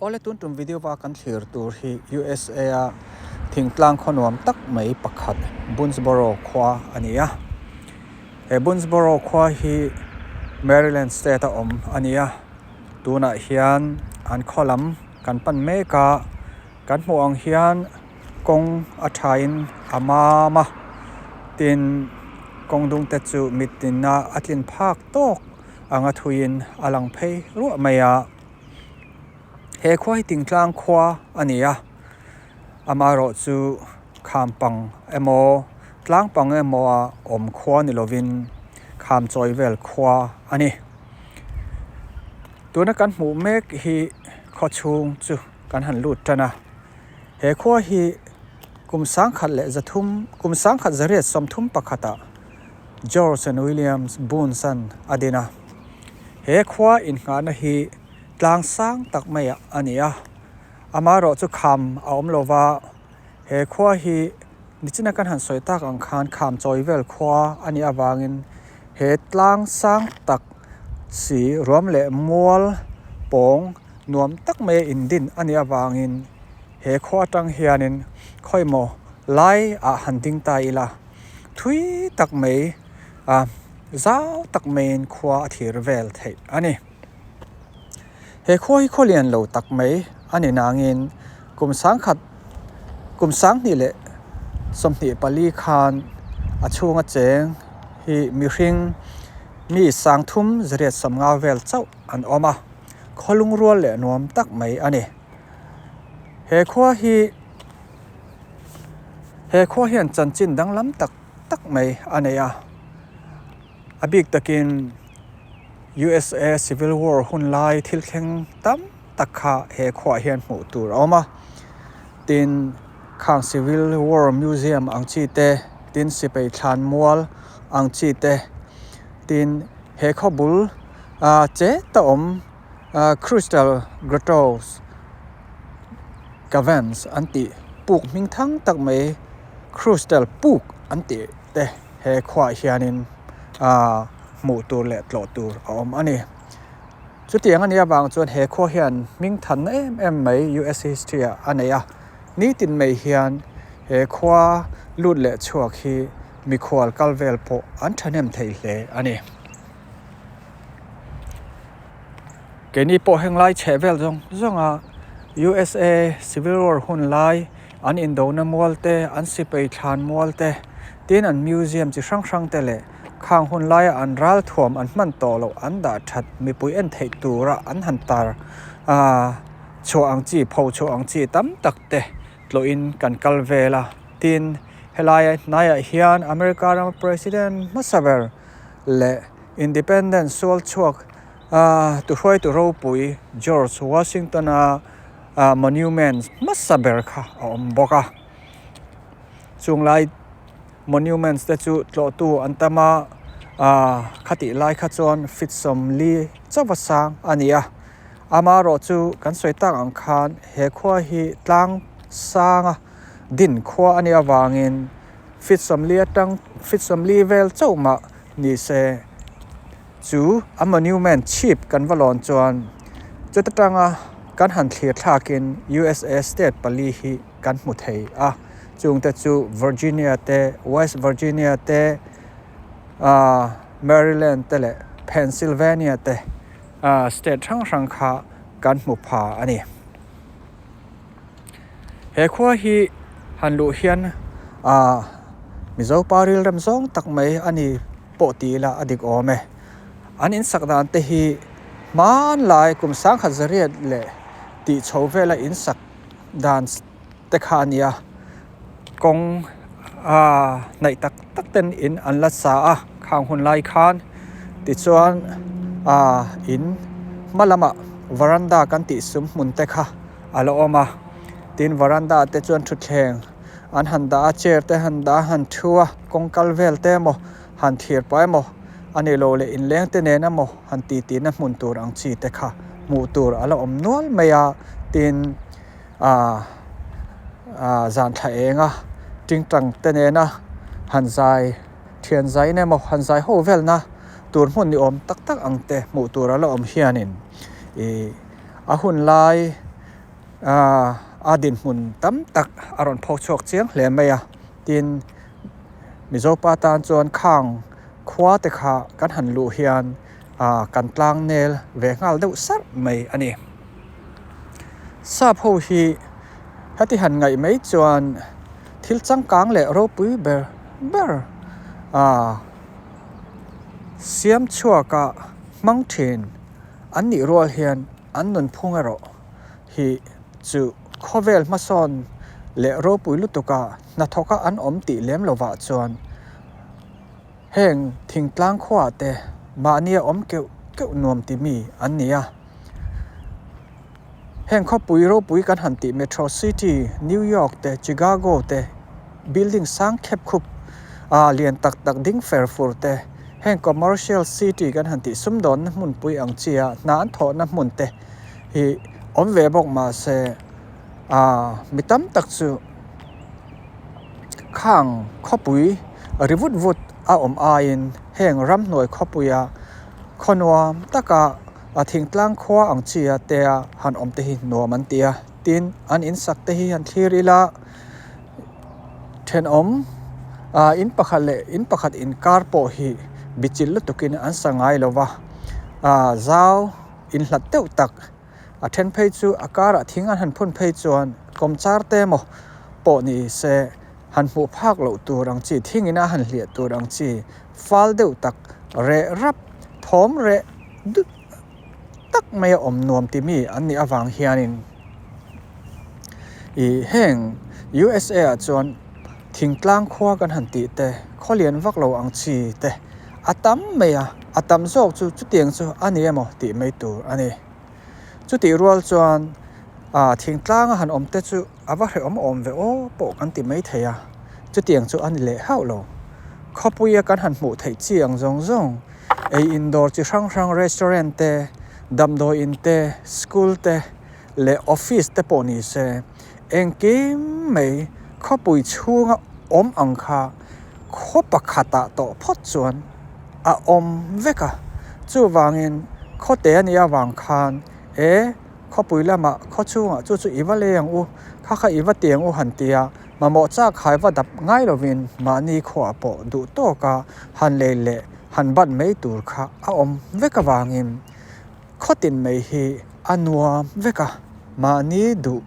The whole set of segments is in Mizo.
Awle tun tum video va kan thlir tur hi USA a thingtlang khaw nuam tak mai pakhat Boonesboro khua a ni a. He Boonesboro khua hi Maryland state a awm a ni a. Tunah hian an khaw lam kan pan mek a, kan hmuh ang hian kawng a thain a mam a, tin kawng dung te chu mittina a tlin phak tawk anga thuiin a lang phei ruah mai a. He khua hi tingtlang khua a ni a, amaherawh chu kham pang emaw tlang pang emaw a awm khua ni lovin kham chawi vel khua a ni. Tuna kan hmuh mek hi khaw chhung chu kan han lut tan a, he khua hi kum sangkhat leh zathum kum sangkhat zariat sawmthum pakhatah George and Williams Boone-an a din a. He khua innghahna hi tlang sang tak maiah a ni a, amaherawh chu kham a awm lo va, he khua hi nichina kan han sawi tak ang khan kham chawi vel khua a nih avangin he tlang sang tak si ruam leh mual pawng nuam tak maia indin a nih avangin he khua atang hianin khawimaw lai ah han ding ta ila thui tak mai a zau tak maiin khua a thlir vel theih a ni. He khua hi khaw lian lo tak mai a ni nangin kum sangkhat kum sanghnih leh 24 khan a chhunga cheng hi mihring mi sangthum zariat sawmnga vel chauh an awm a, khaw lungrual leh nuam tak mai a ni. He khua hi he khua hian chanchin danglam tak tak mai a nei a, a bik takin. USA Civil War hun lai thil thleng tam tak kha he khuaah hian hmuh tur a awm a, tin khang Civil War Museum ang chi te, tin sipai thlan mual ang chi te, tin he khaw bul ah che ta awm ah Crystal Grottos Caverns an tih puk hming thang tak mai Crystal puk an tih te he khuaah hianin ah. hmuh tur leh tlawh tur a awm a ni. Chutiang a nih avang chuan he khua hian hming thanna em em mai US history ah a nei a, nitin mai hian he khua lut leh chhuak hi mikhual kal vel pawh an thahnem thei hle a ni. Keini pawh heng lai chheh vel zawng zawng a USA Civil War hun lai an indona mual te, an sipai thlan mual te, tin an museum chi hrang hrang te leh Khang hun laia an ral thuam an hman tawh loh an dah that mipui en theih tura an han tar chhuah ang chi pho chhuah ang chi tam tak te tlawhin kan kal vel a. Tin, helaia hnaiah hian America rama President hmasa ber leh Independence sual chhuak tuhruaitu ropui George Washington-a monument hmasa ber kha a awm bawk a. Chunglai. Monuments te chu tlawhtu an tam a, aah khatih lai kha chuan feet 40 chauh a sang a ni a, amaherawh chu kan sawi tak ang khan he khua hi tlang sanga din khua a nih avangin feet 40 atang feet 40 vel chauh mah ni se chu a monument chhip kan va lawn chuan chuta tanga kan han thlir thlakin USA state pali hi kan hmu thei a. Chungte chu Virginia te, West Virginia te, ahh Maryland te leh Pennsylvania te ahh state hrang hrang kha kan hmu pha a ni. He khua hi han luh hian ahh Mizo pa rilrem zawng tak mai a ni pawh ti ila a dik awm e. An insak dan te hi hmanlai kum sangkhat zariat leh tih chho vela insak dan te kha a nia kawng ah hnaih tak tak ten in an la sa a khang hun lai khan tichuan ah in hma lamah varanda kan tih sum hmun te kha a la awm a tin varanda te chuan thutthleng an han dah a chair te han dah a han thu a kawng kal vel te emaw han thlir pah emaw a nih loh leh inleng te nen emaw han titi na hmun tur ang chi te kha hmuh tur a la awm nual mai a tin. Aaa aaa zan thla eng a tingtang te nena han zai thian zai in emaw han zai ho velna tur hmun ni awm tak tak ang te hmuh tur a la awm hianin ih a hun lai A dinhmun tam tak a rawn phawk chhuak chiang hle mai a, tin Mizopa tan chuan khang khua te kha kan han luh hian kan tlang nel ve nghal deuh sarh mai a ni. Sap ho hi heti han ngaih mai chuan thil changkang leh ropui ber ber siam chhuaka hmang thin an nih rual hian an nunphung erawh hi chu khawvel hmasawn leh ropui lutuka hnathawka an awm tih lem lovah chuan heng thingtlang khuaah te mahnia awm keuh keuh nuam ti mi an ni a. Heng khawpui ropui kan han tih Metro City, New York te, Chicago te, building sang khep khup ah lian tak tak ding fer fur te, heng commercial city kan han tih sumdawnna hmunpui ang chi a hna an thawhna hmun te hi awm ve bawk mahse ah mi tam tak chu khang khawpui ri vut vut a awm aiin heng ramhnuai khawpuia khaw nuam taka a thingtlang khua ang chi a te a han awm te hi nuam an ti a tin an in sak te hi han thlir ila thenawm ah in pakhat leh in pakhat inkar pawh hi bichilh lutuk in an sa ngai lo va ah zau inhlat deuh tak a then phei chu a karah thing an han phun phei chuan kawmchar te emaw pawh ni se han hmuh phak loh tur ang chi thing in a han hliah tur ang chi fal deuh tak reh rap thawm reh dut tak mai a awm nuam ti mi an nih avang hianin ih heng USA ah chuan thingtlang khua kan han tih te khawlian vak lo ang chi te a tam mai a a tam zawk chu chutiang chu a ni emaw tih mai tur a ni chutih rual chuan ah thingtlang a han awm te chu A va hrehawm awm ve aw pawh kan ti mai thei a, chutiang chu a ni leh hauh lo. Khawpuia kan han hmuh theih chi ang zawng zawng, ei in dawr chi hrang hrang restaurant te, damdawi in te, school te leh office te pawh ni se, engkim mai khawpui chhunga awm ang kha khaw pakhatah tawh phawt chuan a awm vek a. Chuvangin khawte a nih avang khan e. Khawpui lamah khaw chhungah chu chu i va lei ang u, kha kha i va ti ang u han ti a, mamawh chak hai va dap ngai lovin mahni khuaah pawh duh tawka han lei leh han ban mai tur kha a awm vek avangin khawtin mai hi a nuam vek a, mahni duh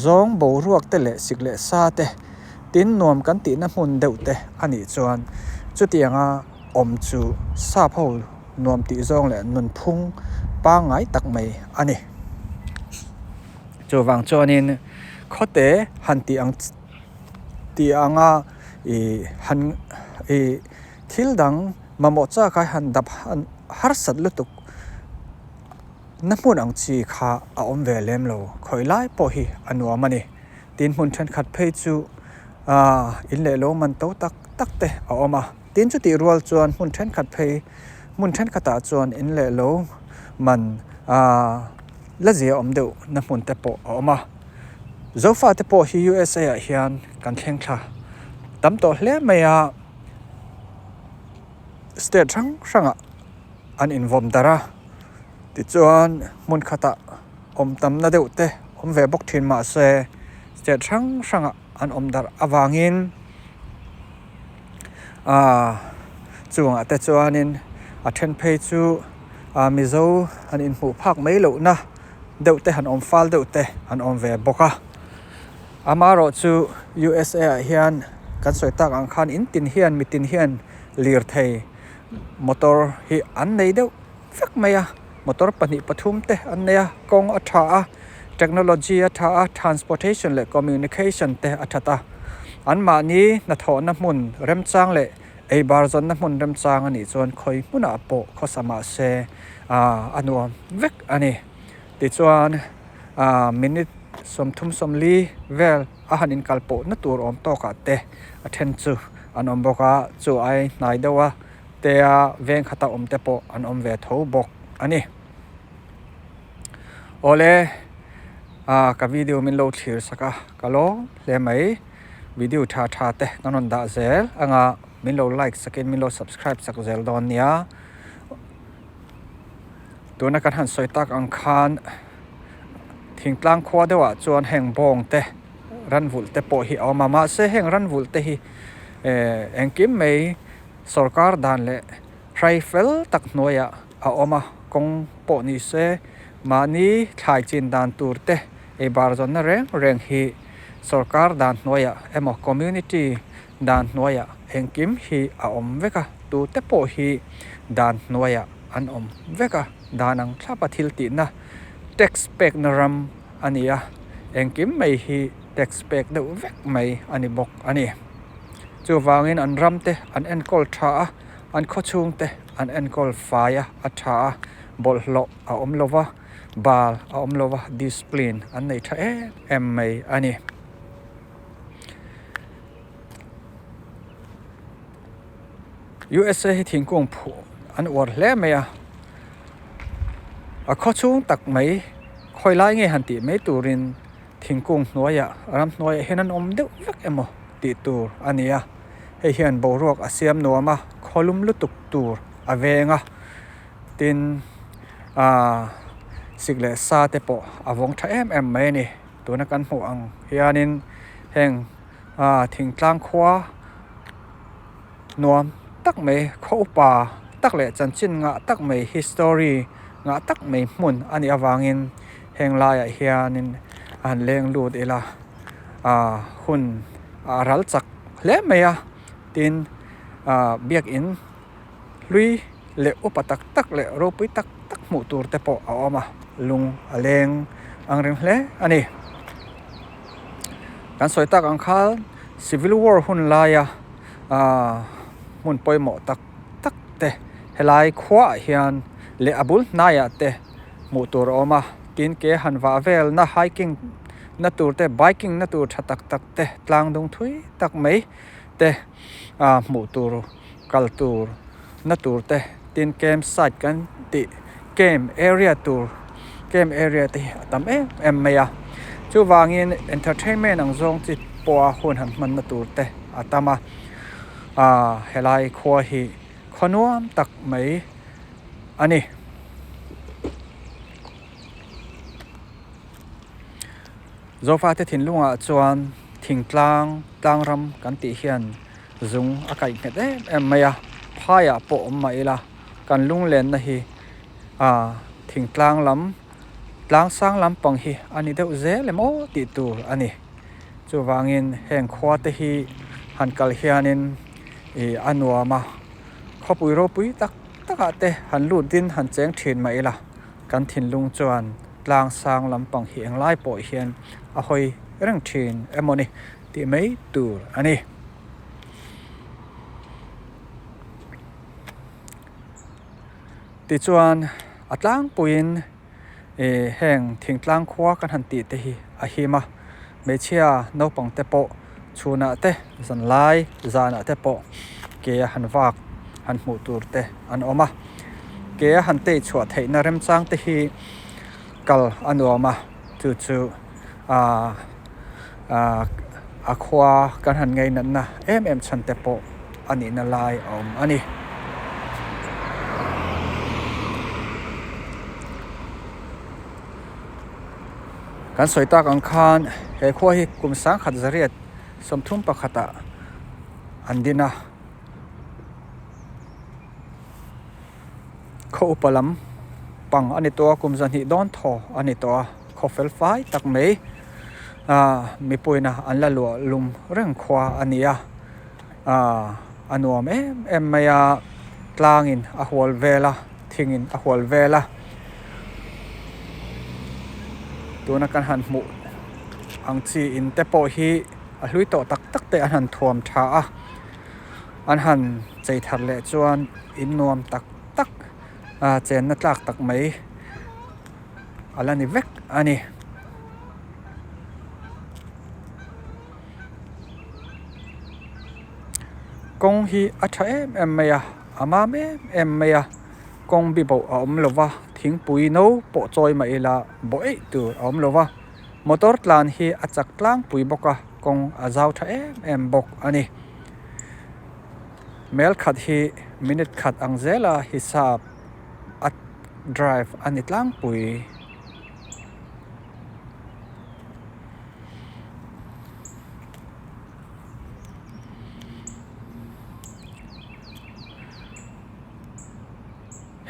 zawng boruak te leh sik leh sa te tin nuam kan tihna hmun deuh te a nih chuan chutianga awm chu sap ho nuam tih zawng leh nunphung pangngai tak mai a ni. Chuvang chuanin khawte han tih ang tih anga ih han ih thil dang mamawh chak a han dap han harsat lutuk na hmun ang chi kha a awm ve lem lo khawi lai pawh hi a nuam a ni. Tin hmun thenkhat phei chu ah in leh lo man to tak tak te a awm a. Tin chutih rual chuan hmun thenkhat phei hmun thenkhatah chuan in leh lo man aaa la zia awm deuh na hmun te pawh a awm a. Zofa te pawh hi USA ah hian kan thleng thla tam tawh hle mai a, state hrang hrangah an invawm darh a, tichuan hmun khatah awm tamna deuh te awm ve bawk thin mahse state hrang hrangah an awm darh avangin Aaa chungah te chuanin a then phei chu aa Mizo han inhmuh phak mai lohna deuh te han awm fal deuh te an awm ve bawk a. Amaherawh chu USA ah hian kan sawi tak ang khan in tin hian mi tin hian lirthei motor hi an nei deuh vek mai a, motor pahnih pathum te an nei a, kawng a tha a, technology a tha a, transportation leh communication te a that a, anmahni hnathawhna hmun remchang leh ei bar zawnna hmun remchang a nih chuan khawi hmunah pawh khawsa mah se aaa a nuam vek a ni. Tichuan aaa minute 30 40 vel a han inkal pawhna tur awm tawkah te a then chu an awm bawk a, chu ai hnai deuh a. Tea veng khata awm te pawh an awm ve tho bawk a ni. Awle ah ka video min lo thlir sak a ka lawm hle mai video tha tha te kan rawn dah zel anga min lo like sakin min lo subscribe sak zel dawn nia. Tuna kan han sawi tak ang khan. Thingtlang khua deuhah chuan heng bawng te ran vulh te pawh hi a awm a, mahse heng ran vulh te hi eh engkim mai sorkar dan leh hrai fel tak hnuaiah a awm a, kawng pawh ni se mahni thlai chin dan tur te ei bar zawnna reng reng hi sorkar dan hnuaiah emaw community dan hnuaiah engkim hi a awm vek a, tute pawh hi dan hnuaiah an awm vek a, dan ang thlapa thil tihna tax pekna ram a ni a, engkim mai hi tax pek deuh vek mai a ni bawk a ni. Chuvangin an ram te an enkawl tha a, an khawchhung te an enkawl fai a, a tha a, bawlhhlawh a awm lo va, bal a awm lo va, discipline an nei tha em em mai a ni. USA hi thingkung phuh an uar hle mai a, a khaw chhung tak mai khawi lai nge han tih mai turin thingkung hnuaiah ramhnuaiah hian an awm deuh vek emaw tih tur a ni a, hei hian boruak a siam nuam a, khaw lum lutuk tur a veng a, tin ahh sik leh sa te pawh a vawng tha em em mai a ni. Tuna kan hmuh ang hianin heng ah thingtlang khua nuam tak mai khaw upa tak leh chanchin ngah tak mai history ngah tak mai hmun a nih avangin heng laiah hianin a han leng lut ila ah hun a ral chak hle mai a tin ah biakin hlui leh upa tak tak leh ropui tak tak hmuh tur te pawh a awm a lung a leng ang reng hle a ni. Kan sawi tak ang khan civil war hun laia ahh hmun pawimawh tak tak te helai khuaah hian leh a bul hnaiah te hmuh tur a awm a tin ke han vah velna hiking na tur te biking na tur tha tak tak te tlang dung thui tak mai te ah hmuh tur kal tur na tur te tin camp site kan tih camp area tur camp area te hi a tam em em mai a chuvangin entertainment ang zawng chi pawha hun han hmanna tur te a tam a ah helai khua hi khaw nuam tak mai a ni. Zofate thinlungah chuan thingtlang tlangram kan tih hian zung a kaih nghet em em mai a, phaiah pawh awm mah ila kan lunglenna hi ah thingtlang lam tlang sang lampang hi a ni deuh zel em aw tih tur a ni. Chuvangin heng khua te hi han kal hianin ih a nuam a, khawpui ropui tak takah te han lut din han cheng thin mah ila kan thinlung chuan tlang sang lampang hi englai pawh hian a hawi reng thin emaw ni tih mai tur a ni. Tichuan a tlangpuiin ih heng thingtlang khua kan han tih te hi a him a, hmeichhia naupang te pawh chhunah te zanlai zanah te pawh ke a han vak han hmuh tur te an awm a, ke a han tei chhuah theihna remchang te hi kal a nuam a chu chu ah ah a khua kan han ngainatna em em chhan te pawh a nihna lai a awm a ni. Kan sawi tak ang khan he khua hi kum sangkhat zariat sawmthum pakhatah an din a. Khaw upa lam pang a ni tawh a kum zahnih dawn thaw a ni tawh a khaw fel fai tak mai ah mipuiin an la luah lum reng khua a ni a ah a nuam em em mai a tlangin a hual vel a thingin a hual vel a tuna kan han hmuh ang chi in te pawh hi a hlui tawh tak tak te an han thuam tha a. An han chei thar leh chuan in nuam tak tak ah chenna tlak tak mai a la ni vek a ni. Kawng hi a tha em em mai a, a mam em em mai a, kawng bi boh a awm lo va, thingpui no pawh chawi mah ila bawh eih tur a awm lo va, motor tlan hi a chak tlangpui bawk a, kawng a zau tha em em bawk a ni. Mel khat hi minute khat ang zela hisap a drive a ni tlangpui.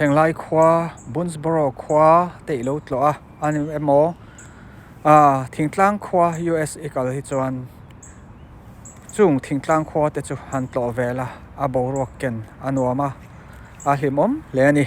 Heng lai khua Boonesborough khua te i lo tlawh a a ni emaw ah thingtlang khua US i kal hi chuan chung thingtlang khua te chu han tlawh vel a a boruak ken a nuam a a hlimawm hle a ni.